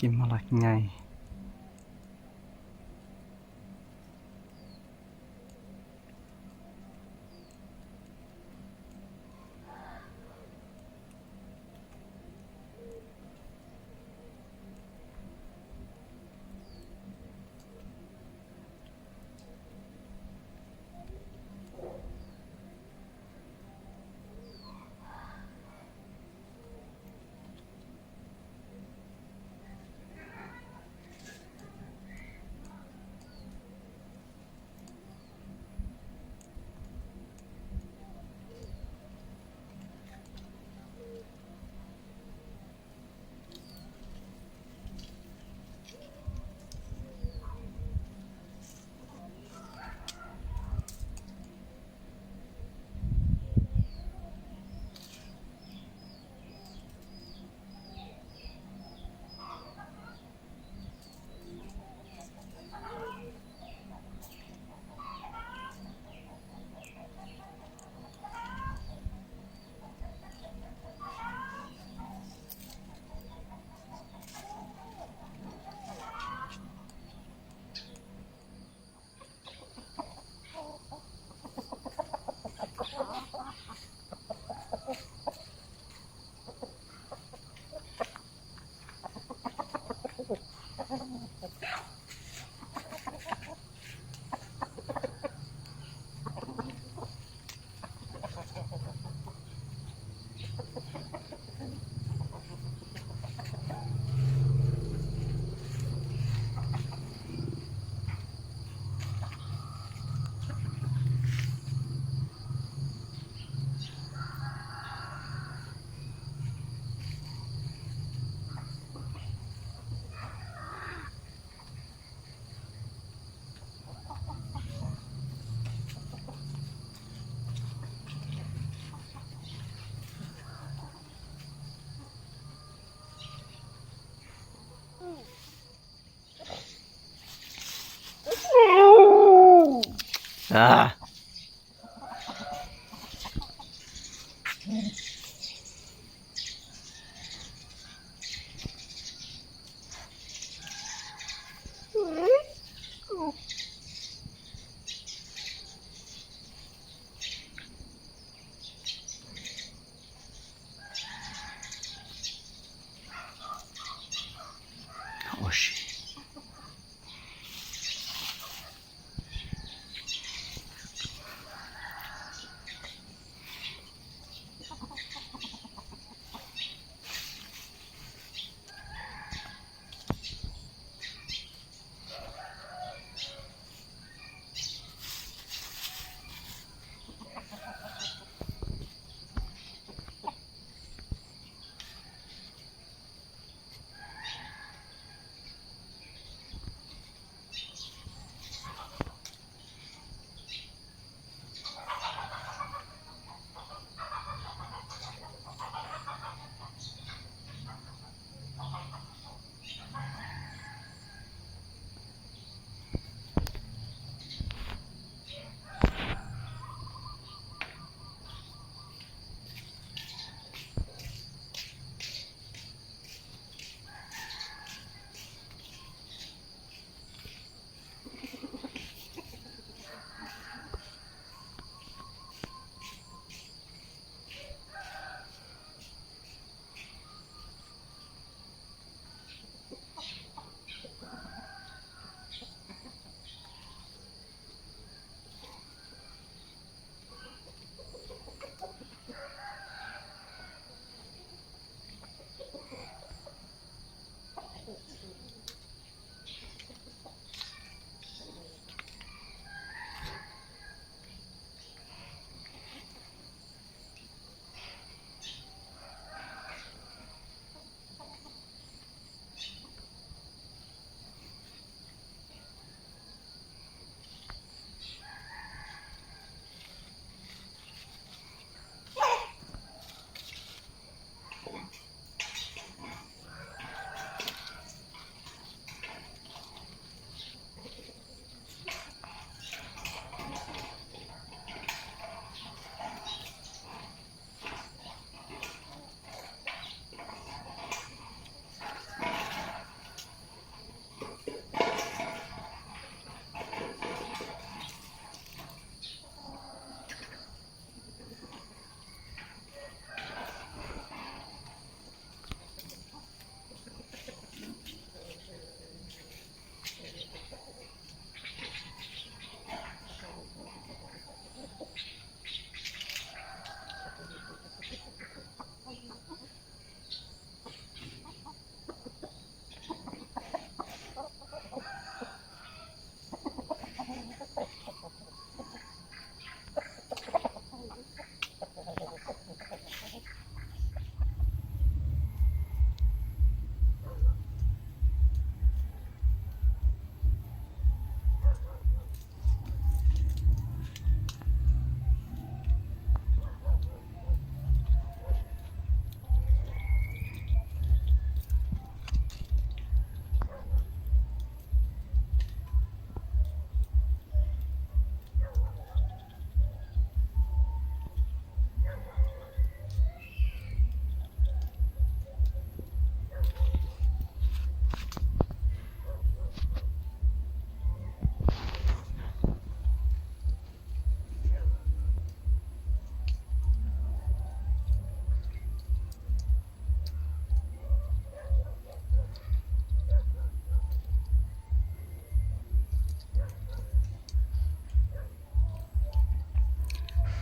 Ib muag los nyais.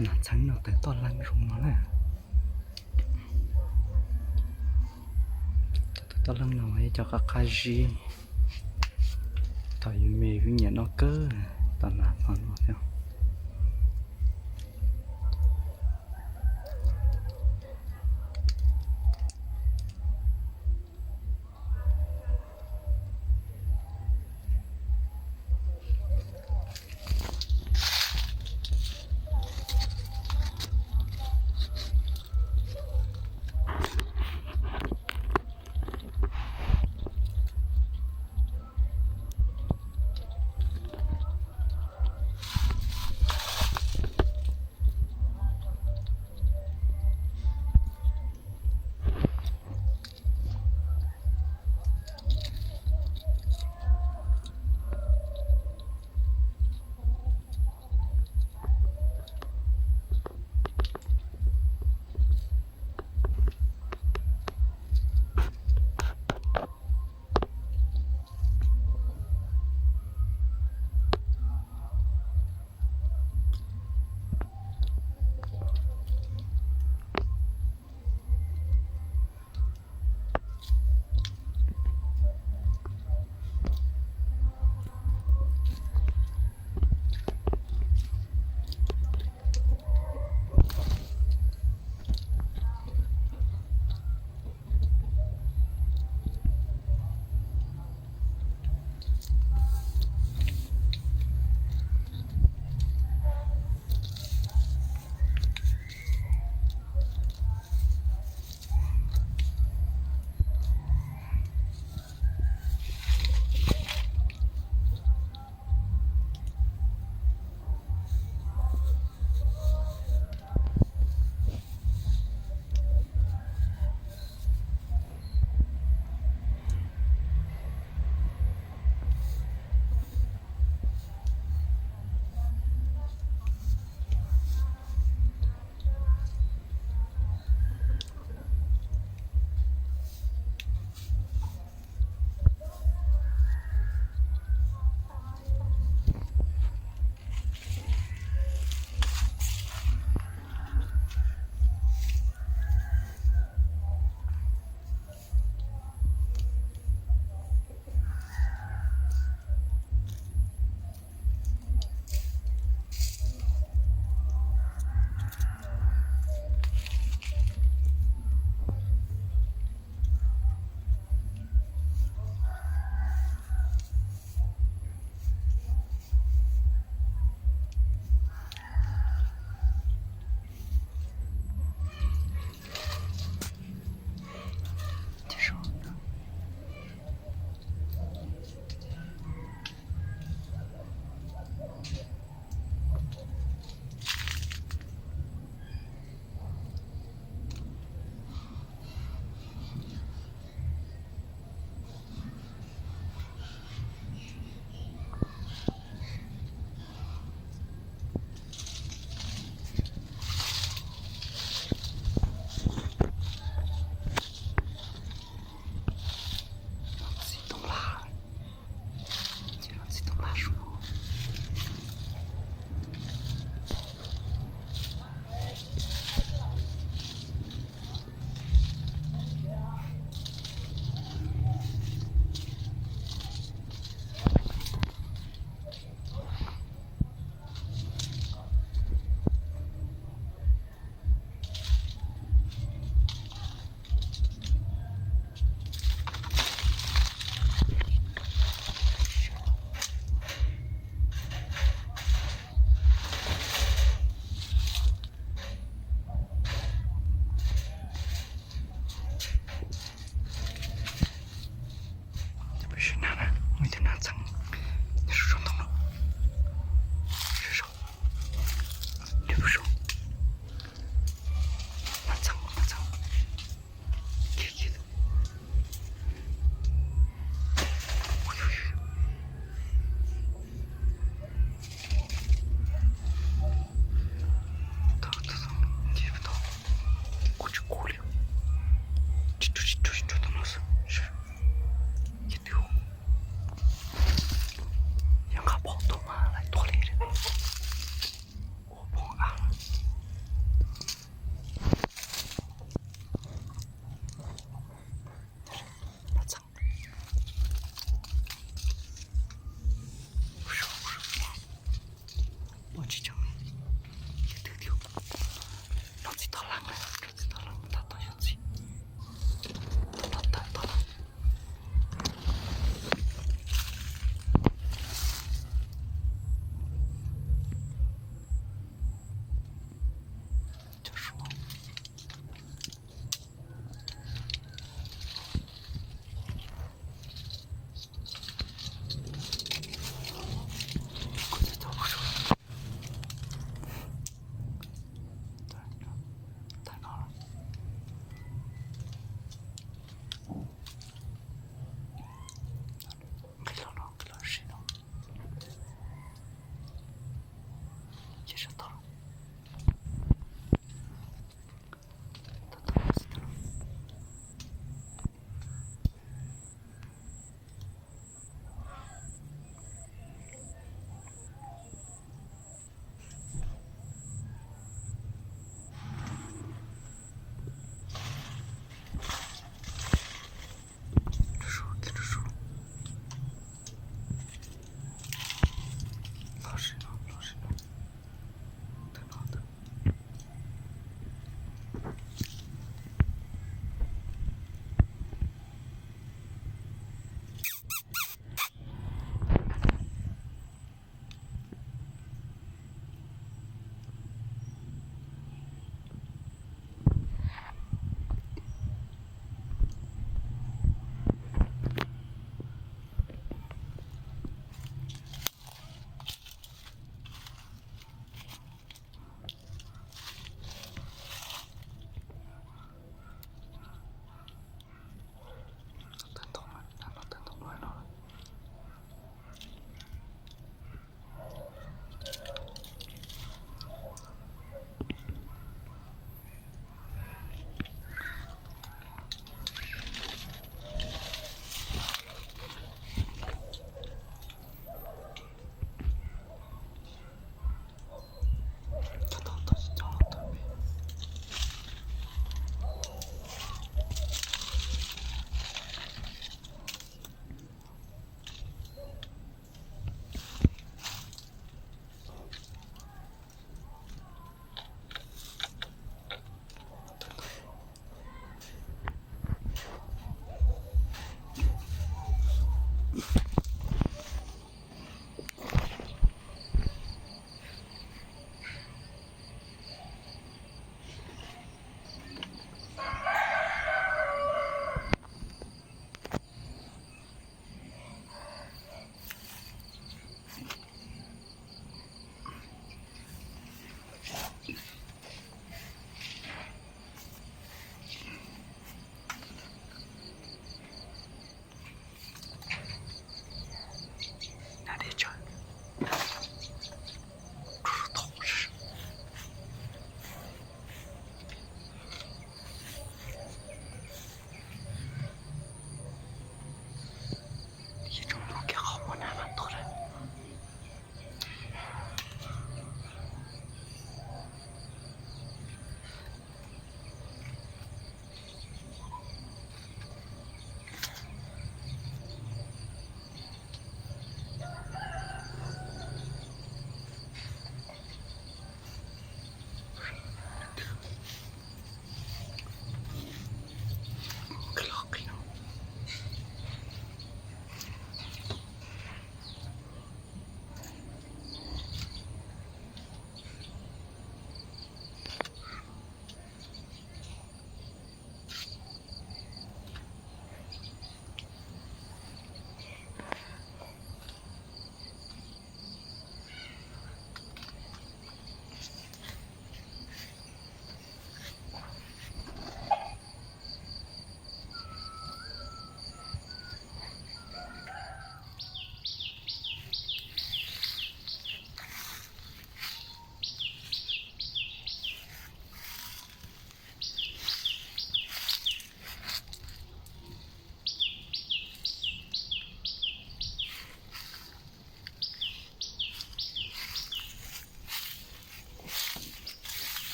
Nas txheeb no tawg toj leeg zoo no na. Tawg toj leeg no mas ib co qab qab zib. Thaum yus me yus nyiam noj kawg tau nas no no thiab.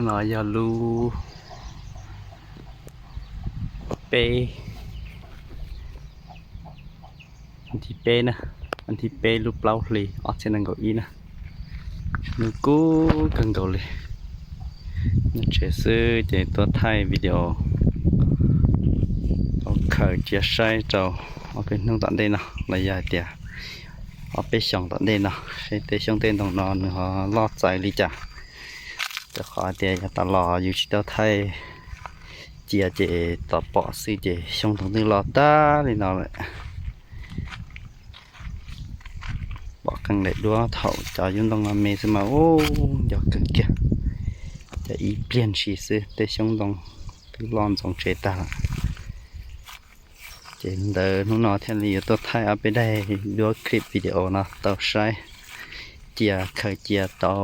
No yog lub peb, thib peb na, thib peb lub plaub hli ob txhiab nees nkaum ib na. Nws kub kawg nkaus li. Nyob tsev xwb ces tuaj thaij video tau khaws cia saib rau ob peb hnub tom ntej no los yog hais tias ob peb xyoos tom ntej no, saib tej xyoob tej ntoo no nws ho loj txawv li cas. Rau qhov tias yav tas los yus tsis tau thaij cia ces tos pom xwb ces xyoob ntoo twb loj tag li no lawm. Pom qee daim duab thaum cov yub ntoo no me xwb mas ub nco kawg kiag. Ces ib pliag ntshis xwb tej xyoob ntoo twb loj ntxoov tsev tag lawm. Ces ntawd hnub no thiaj li yuav tuaj thaij ob peb daim duab clip video no tau saib cia, khaws cia tau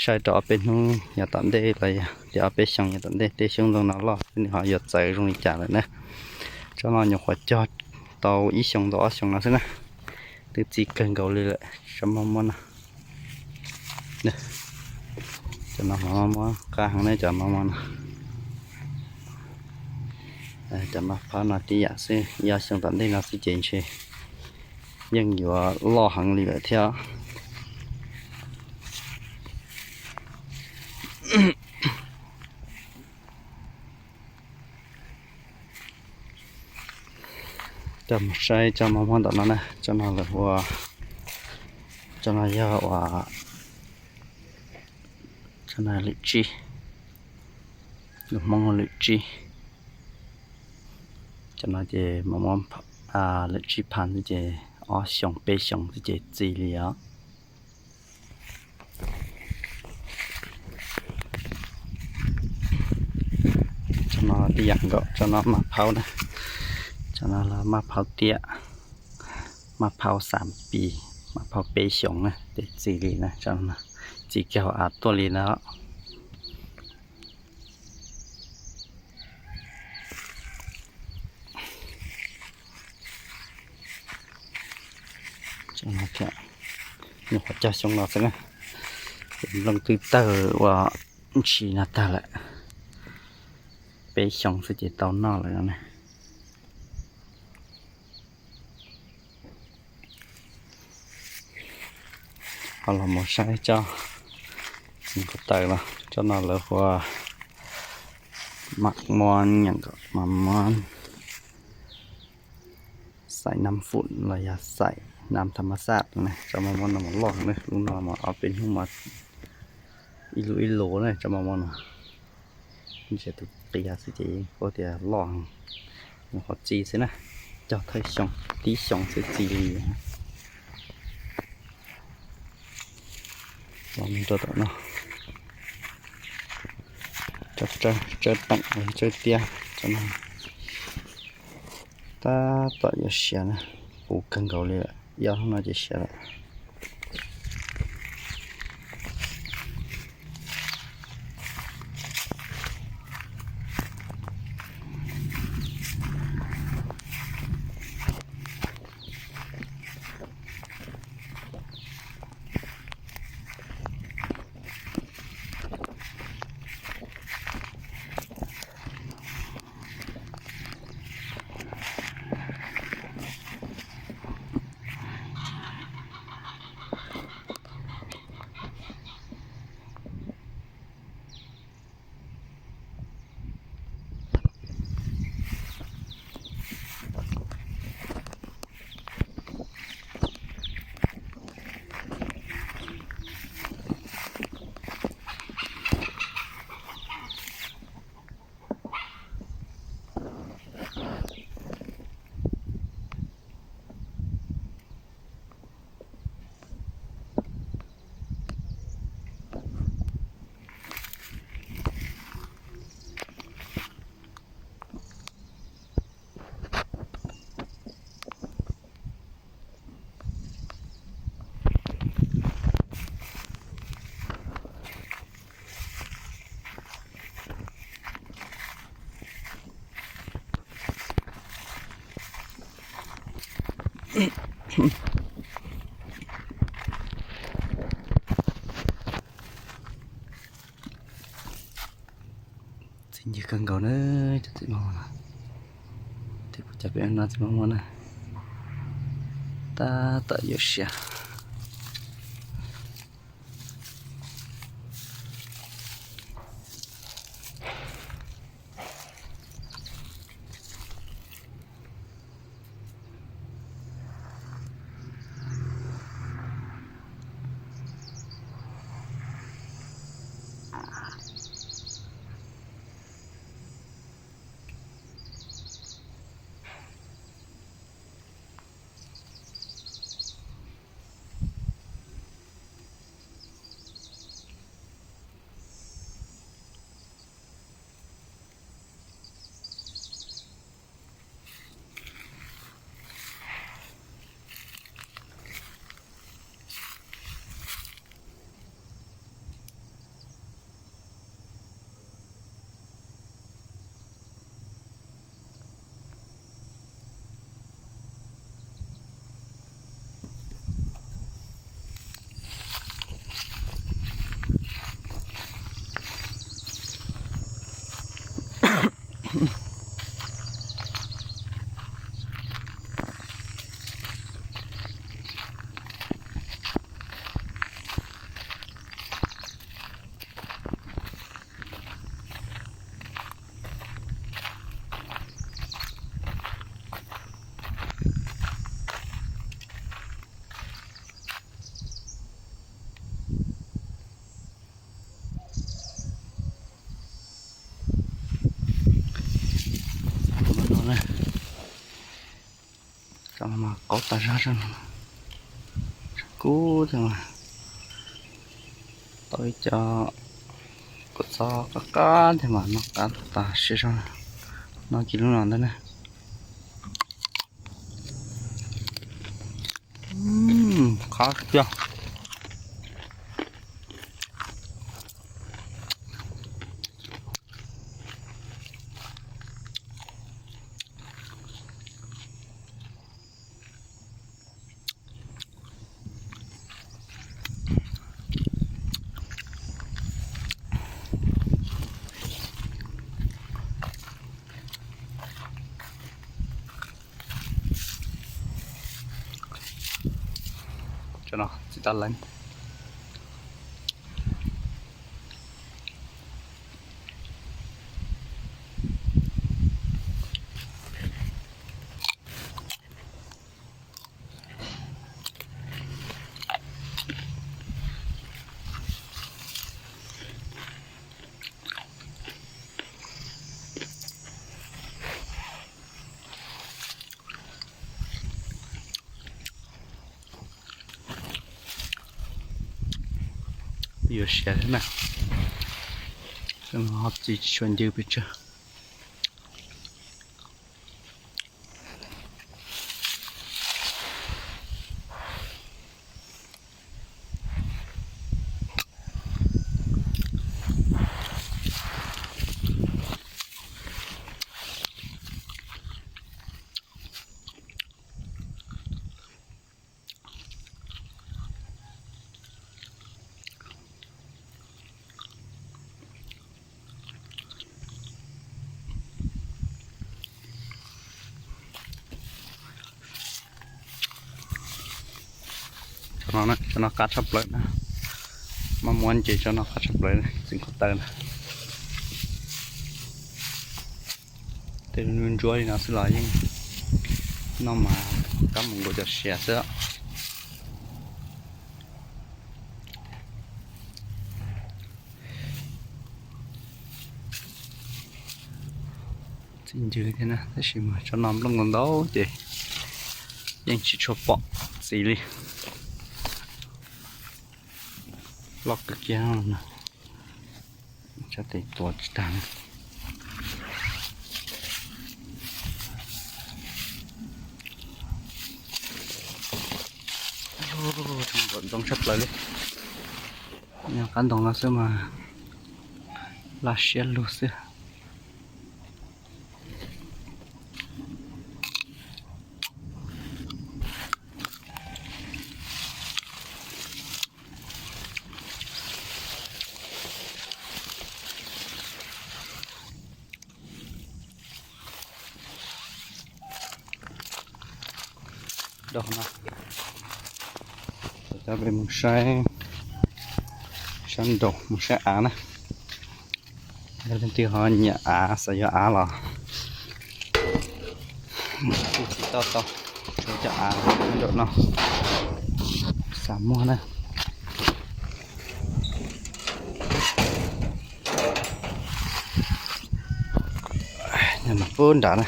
saib rau ob peb hnub yav tom ntej los yog tias ob peb xyoos yav tom ntej tej xyoob ntoo no loj xwb nws ho yuav txawv zoo li cas lawm na. Tsob no nyuam qhuav cog tau ib xyoos tau ob xyoos no xwb na. Twb txi kawg nkaus li lawm tsob maj muab no. Cov no maj muab qab heev ne, cov maj muab no. Cov maj phab no tib yam xwb, ib ob xyoo tom ntej no xwb ces ntshe yeej yuav loj heev li lawm thiab. Coj mus saib tsob maj muab ntawm no na, tsob no lawv ua, tsob no yog ua, tsob no lwm tsib, lus Hmoob lwm tsib. Cov no ces maj muab lwm tsib phav xwb ces ob xyoos peb xyoos xwb ces txi li os. Tsob no tib yam nkaus, tsob no maj phaub na, tsob no los maj phaub tiab, maj phaub xam pis, maj phaub peb xyoos na ces txi li na, txi kiag hauv av tuaj li na. Nyuam qhuav cog xyoo no xwb na, ces nplooj twb tawg ua ntshis no tag lawm, peb xyoos xwb ces tau noj lawm no ne. Ho los mus saib tsob ko taw los, tsob no lawv hu ua maj muab, maj muab xaim nam fum los yog xaim nam tham mas xaj ne. Tsob maj muab no mas loj ne, lub no mas ob peb hnub mas ib lub ib lub ne, tsob maj muab no. Ntsia tus qias xwb ces yeej paub tias loj, nyuam qhuav txi xwb na, cog thawj xyoo, tib xyoo xwb txi li. Los mus rau tom no, tsawb teem, tsawb tiab, tab tom yuav siav na, puv kawg nkaus li lawm, ib ob hnub no ces siav lawm. Cov txiv mos, txiv mos no txiv mos muag na, tab tom yuav siav. Kub thiab mas, tau ib co kua txob qab qab thiab mas noj qab tas siab zog, noj kiag lub no ntag na. Qab tiag. Tso no txiv tau leej. Yuav siav thiab na, ho txiv tsis tshua ncw pes tsawg. Cov no, cov no qab tshaj plaws na. Mas muab ces cov no qab tshaj plaws, txiv ko taw na. Tej ntsuab li no xwb los yeej noj mas kab mus nkaus cov siav xwb. Txiv ncw thiab na, tab sis mas tso no nplooj ntau ntau ces yeej tsis tshua pom txiv li. Loj kawg kiag no, tsa tes tuav tsis tag na. Ntxoov tshaj plaws li. Yog qab ntoo no xwb mas laj siab lug xwb. Nrau no, coj peb mus saib sab nraum, mus saib av na. Yog leej twg ho nyiam av, xav yuav av los kuj tiv toj tau, tshuav cov av nraum no xav muag na. Nyob pub nrad na.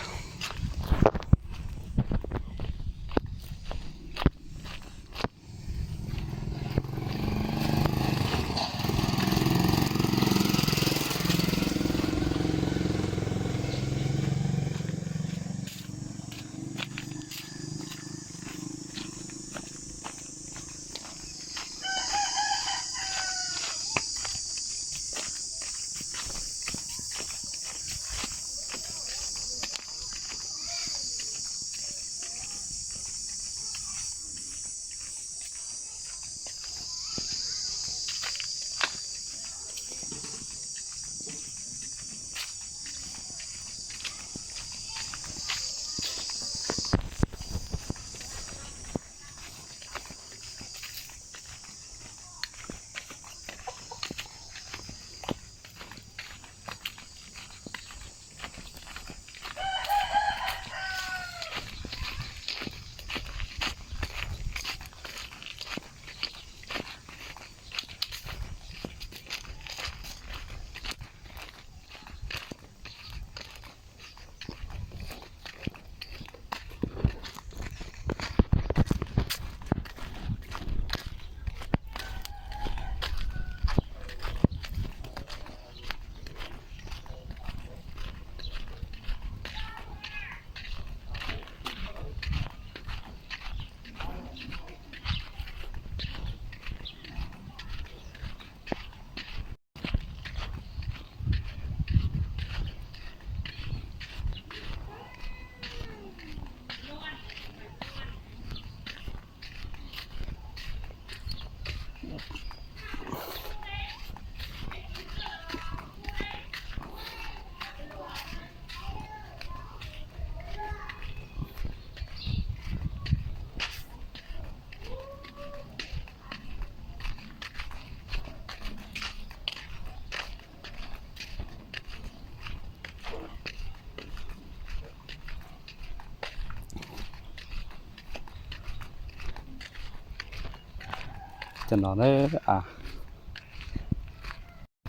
Cov no na,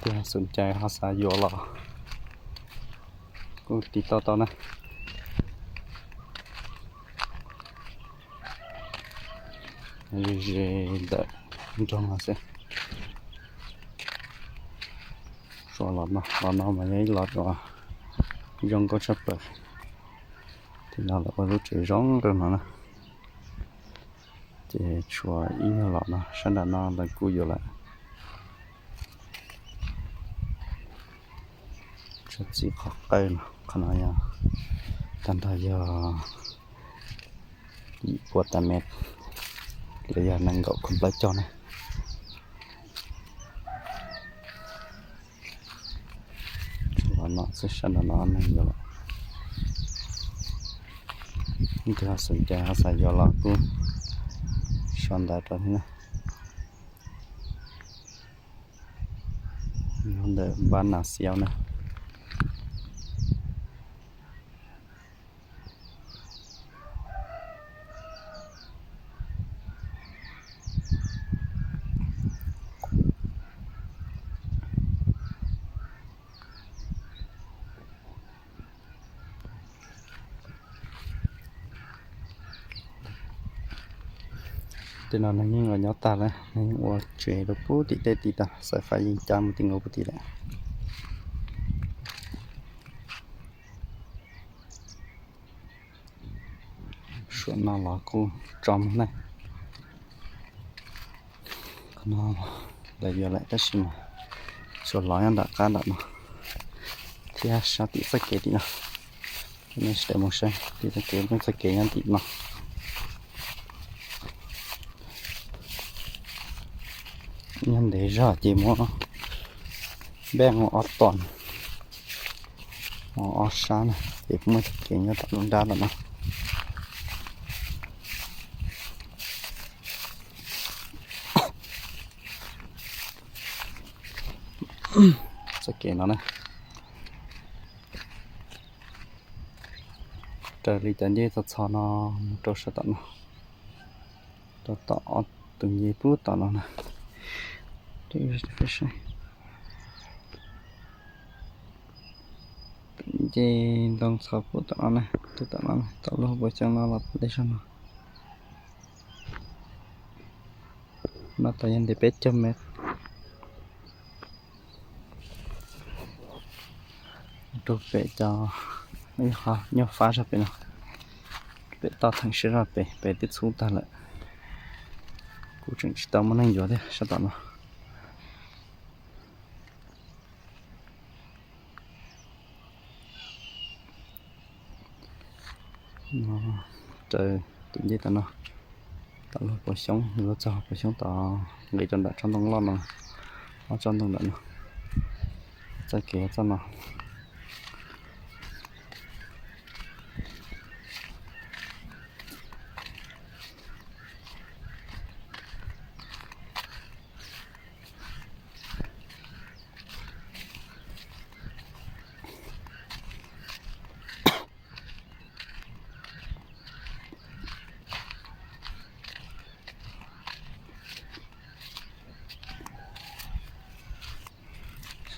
tus xom cai ho xav yuav los kuj tiv toj tau na. Ze ze ntawm nroog no xwb. Los no, los no mas yog ib los uas zoo nkauj tshaj plaws. Tim no lawv ua lub tsev zoo nraug no na. Ces tshuav ib nyuag los no, sab nram no lawv kuj yuav lawm. Txij qhov qawj no, qhov no yog tag nrho yog yim puas tas mev, los yog nees nkaum khaum plaub caug na. Los no xwb, sab nram no neeg yuav lawm. Leej twg ho xom cai ho xav yuav los kuj sau ntawv rau thiab na. Nyob ntawm Npab Nas Xiaus na. Tej no neeg yeej los nyob tag lawm, neeg yeej ua tsev rau puag tim tej tid tag, xaiv fais yeej cab mus tim nkaus puag tim lawm. Suam no los kuj tso mus ne. Qhov no lawv yuav lawm tab sis mas suam los nyob nram qab nram no thiab sab tim txoj kev tim no. Nej sawv daws mus saib tim txoj kev, txoj kev nyob tim no. Nyob ntev zog ces muab npej mus ob tom, mus ob sab na, ces muaj txoj kev nyob tom lub nrab tom no. Txoj kev no na, raws li cov ncej txho txho no mus rau sab tom no, rau tom ob tus nce pub tom no na. Nce ntoo txho pub tom no na, twb tom no na, tom lub hauv paus xyoob no los tom tej sab no. No tod yog ntev peb caug mev. Rau pem cov nyuag fab zog pem no, pem toj theem siab zog pem, pem twb txhub tag lawm. Kuv tseem tsis tau muaj neeg yuav thiab sab tom no. Raws tus ncej tom no, tom lub paus xyoob, lub txog paus xyoob tod, nqis rau nram tsob ntoo loj no, ob tsob ntoo ntawm no, txoj kev txoj no.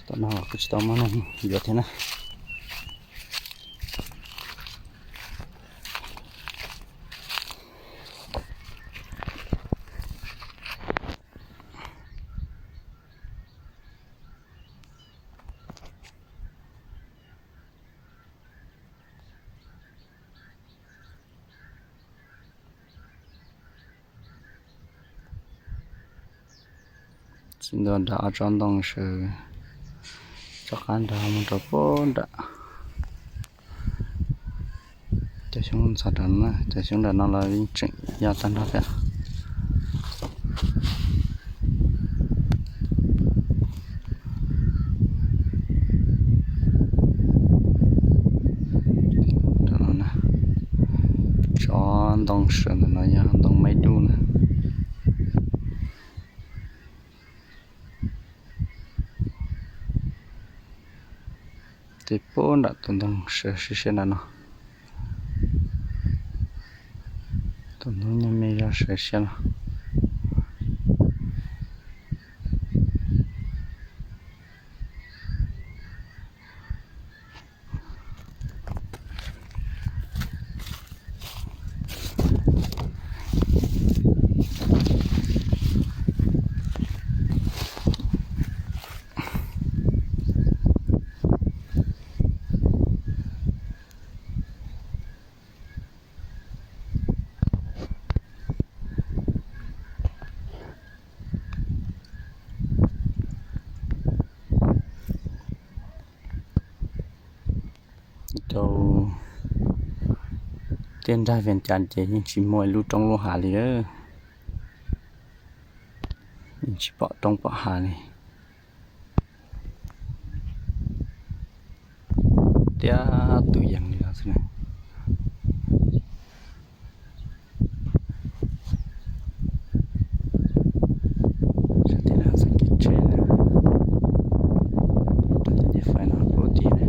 Tom no los kuj tsis tau muaj neeg yuav thiab na. Txij ntua nram ob tsob ntoo sawv, txoj qab nrad mus rau pem nram. Cov xyoob ntxhov nram no, cov xyoob nram no los yeej tseem yog tag nrho thiab. Tsob ntoo sawv ntawm no yog ntoo maib duj na. Ces pem nram tus ntoo sawv siab siab nram no, tus ntoo nyuag me zog sawv siab no. Rau tiaj nrag Vias Cas ces yeej tsis muaj ib lub roob lub hav li, yeej tsis pom roob pom hav li. Tiaj tus yees li no xwb na. Sab tim no txoj kev tsheb na, rau cov ncej fais no pub tim na.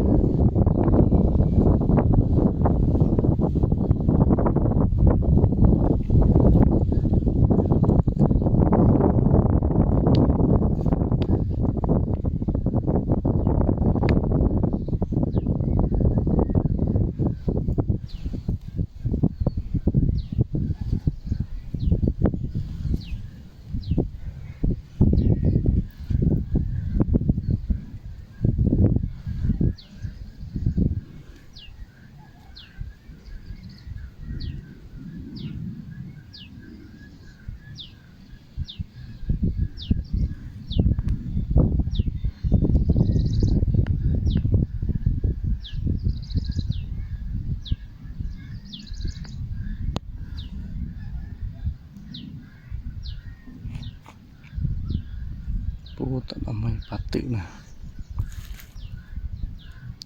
Pub tom no muaj ib pas twm na,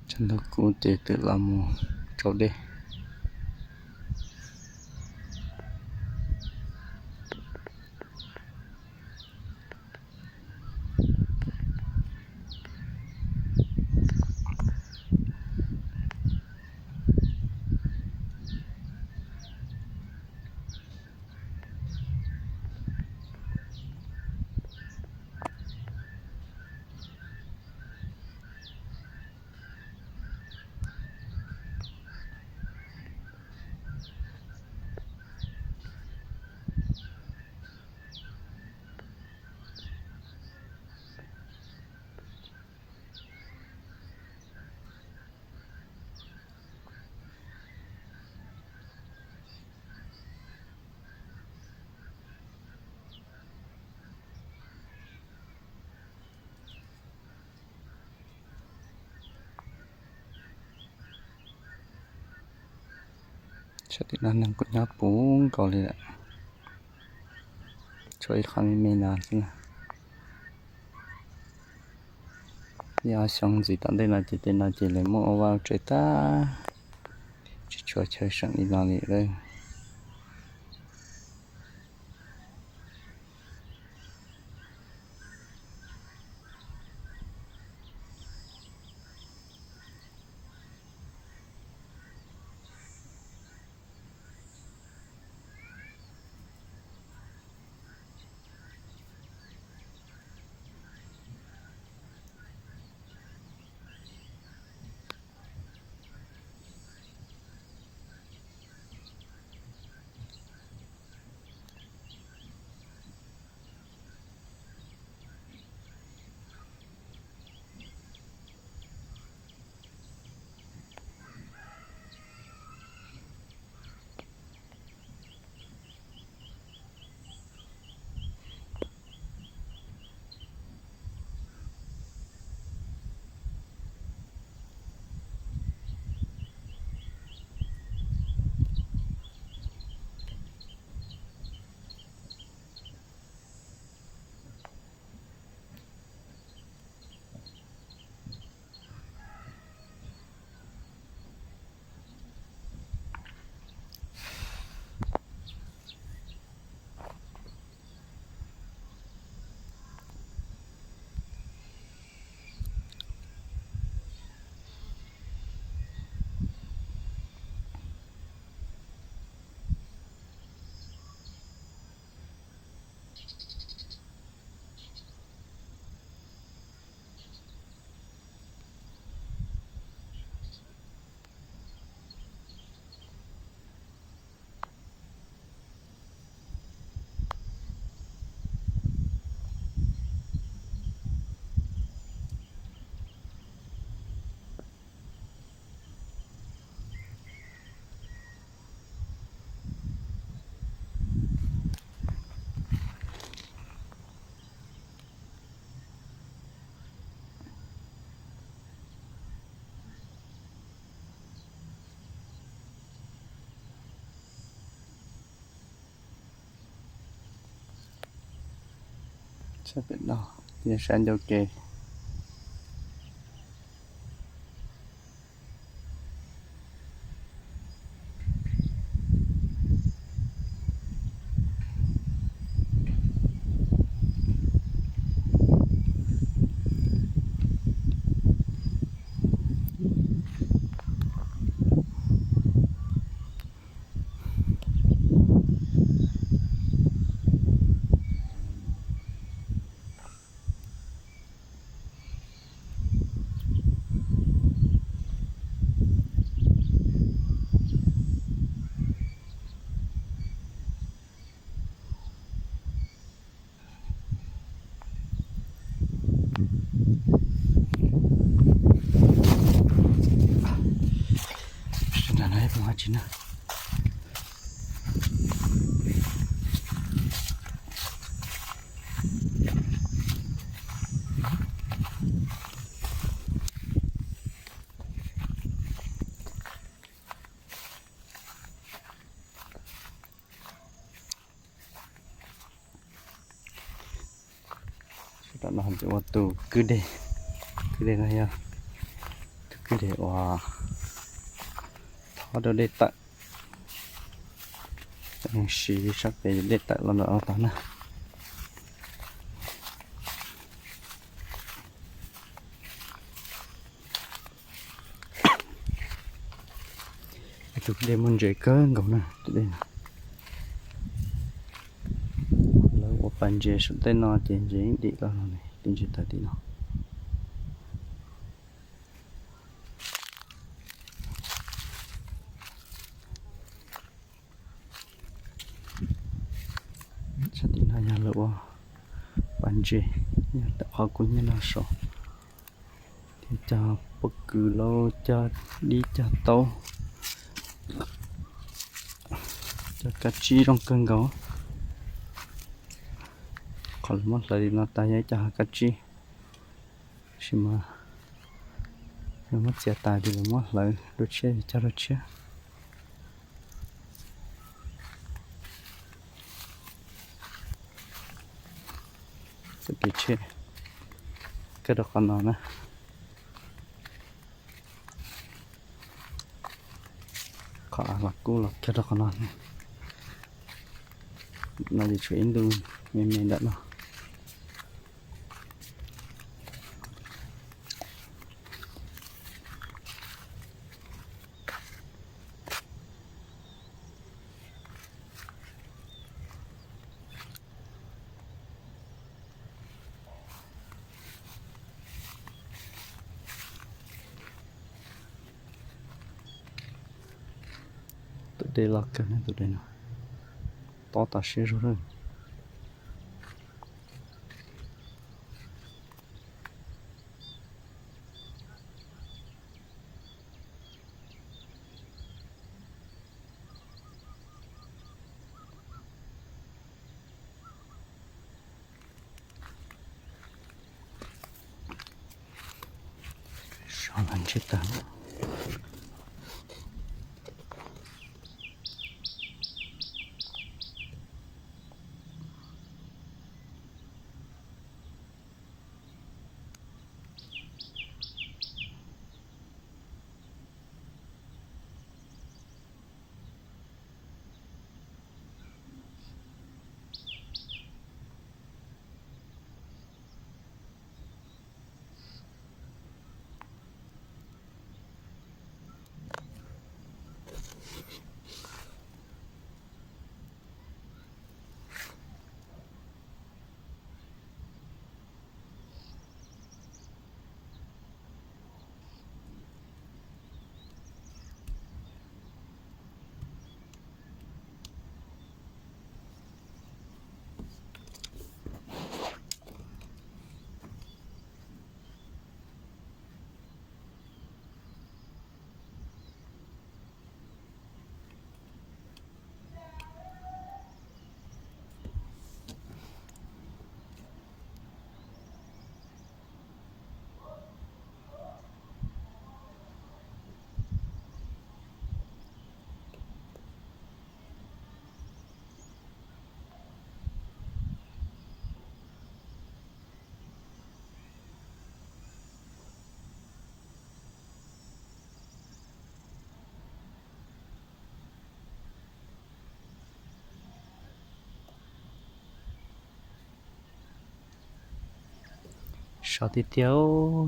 tshav ntuj kub ces twm los mus rau dej. Saum tim no neeg kuj nyob puv nkaus li lawm, tshuav ib qho me me no xwb na. Yog xyoo ntxiv tom ntej no ces tej no ces lawv muab ua vaj ua tsev tag, tsis tshuav chaw seem li no li lawm. Sab pem no, yog sab ncauj ke. Sawv daws no ib pliag tsis na. Sab tom no ces ua tus kwj deg, kwj deg no yog tus kwj deg uas thov rau dej tawm. Siv sab pem dej tawm los ntawm no tod na. Tus dej muaj ntses kawg nkaus na, tus dej no. Lawv ua pas ntses saum tej no ces ntses dim los no, tus ntses tawg tim no. Sab tim no yog lawv ua pas ntses, yog qhov kuv nyob no saud. Thiab cog pob kws lauj, cog dib cog taub, cog kab tsib zoo kawg nkaus. Qhov lawv muab hlawv li no tas yog ib co hav kab tsib, tab sis mas lawv muab txiav tas ces lawv muab hlawv dua tshiab, cog dua tshiab. Txoj kev tsheb kawg rau qhov no na. Qhov av los kub los kawg rau qhov no. No ces tshuav ib ntu me me ntawm no. Tus dej loj kawg ne, tus dej no tob tas siab zog lawm. Sov los ntsej tag. Sov tiag tiag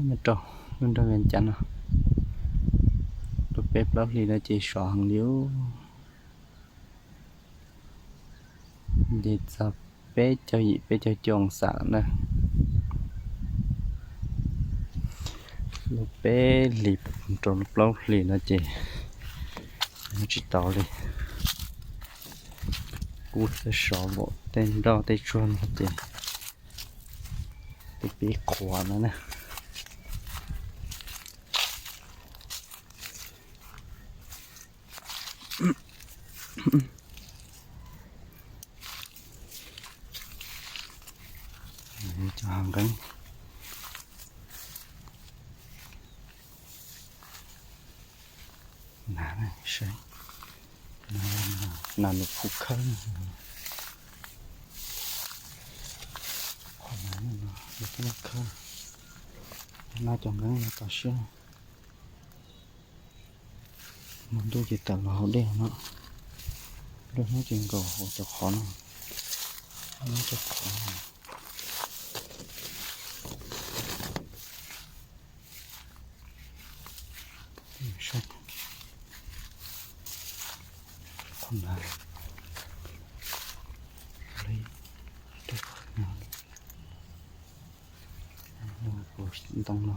nyob rau lub nroog Vias Cas no. Lub peb plaub hlis no ces sov heev li. Nce txog peb caug yim peb caug cuaj oo xam na. Lub peb hlis rau lub plaub hlis no ces nyob tsis tau li. Kub xwb, sov npaum tej nroj tej tsuag no ces tej pib qhuav no na. Cov hav nqeeb. Nas, nas nws phu khawb. Qhov nas no nws phu khawb. No cov nqeeb no tau siab. Hmo ntuj ces tawm los haus dej no. Lub hnub ces nkaus hauv cov qhov no. Cov qhov no. Saib, qhov ntawd li, ntoo no.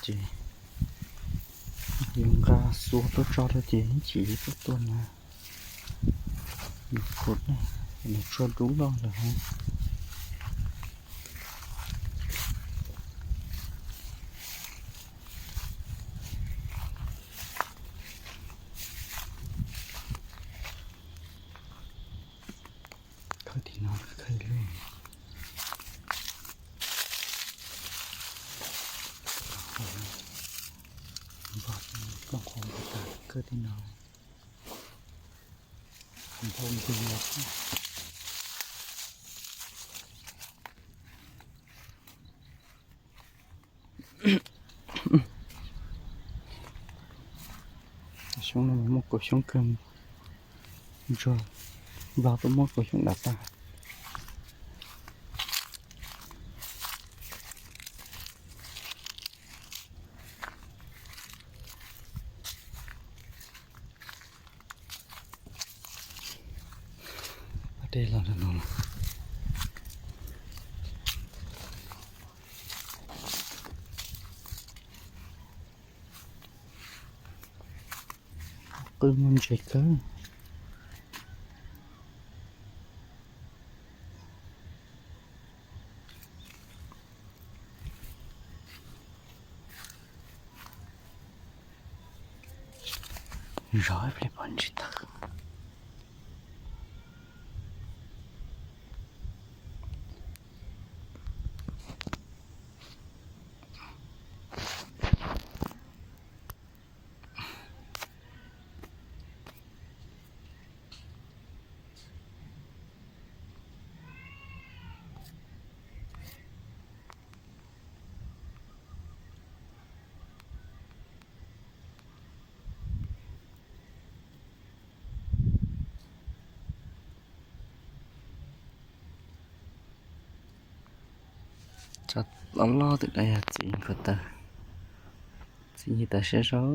Ces yuav nqa xuas tuaj tso rau ces ib chim tuaj tuaj na. Nws khuv na, nws tshuaj dub loj lawm. Khawb tim no khawb li. kawg li no. Nphau npig los. Xyoob no muaj kaum xyoob kawg, ntsuag nplog tuaj muab kaum xyoob dav tag. Dej los no. Qwj muaj ntses kawg. Zov ib pliag pom ntsis tag. Cov loj loj tim no yog txiv nkaus taw, txiv yig tas siab zog.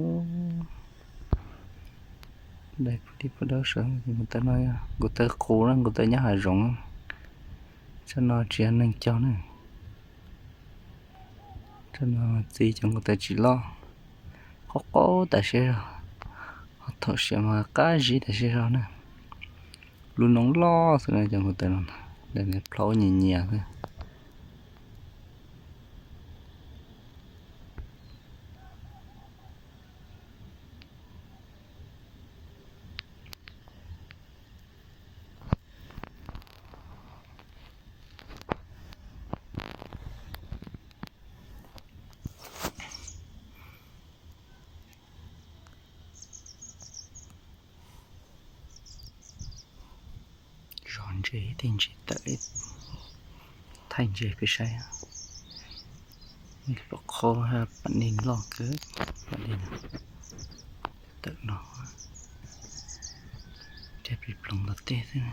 Dais pug dib pug dawb sawv nkaus taw no, nkaus taw qus na, nkaus taw nyob hav zoov. Tsob no tsis yog neeg cog na. Tsob no txiv cov nkaus taw tsis loj, qaub qaub tas siab zog, ho thaum siav mas qab zib tas siab zog na. Lub noob loj xwb na cov nkaus taw no, daim plhaub nyias nyias xwb. Zov ntses tej ntses tawm, thaij ntses peb saib. Pom qhov pam neeg loj kawg, pam neeg tawm no, caj plig ploov los tej xwb.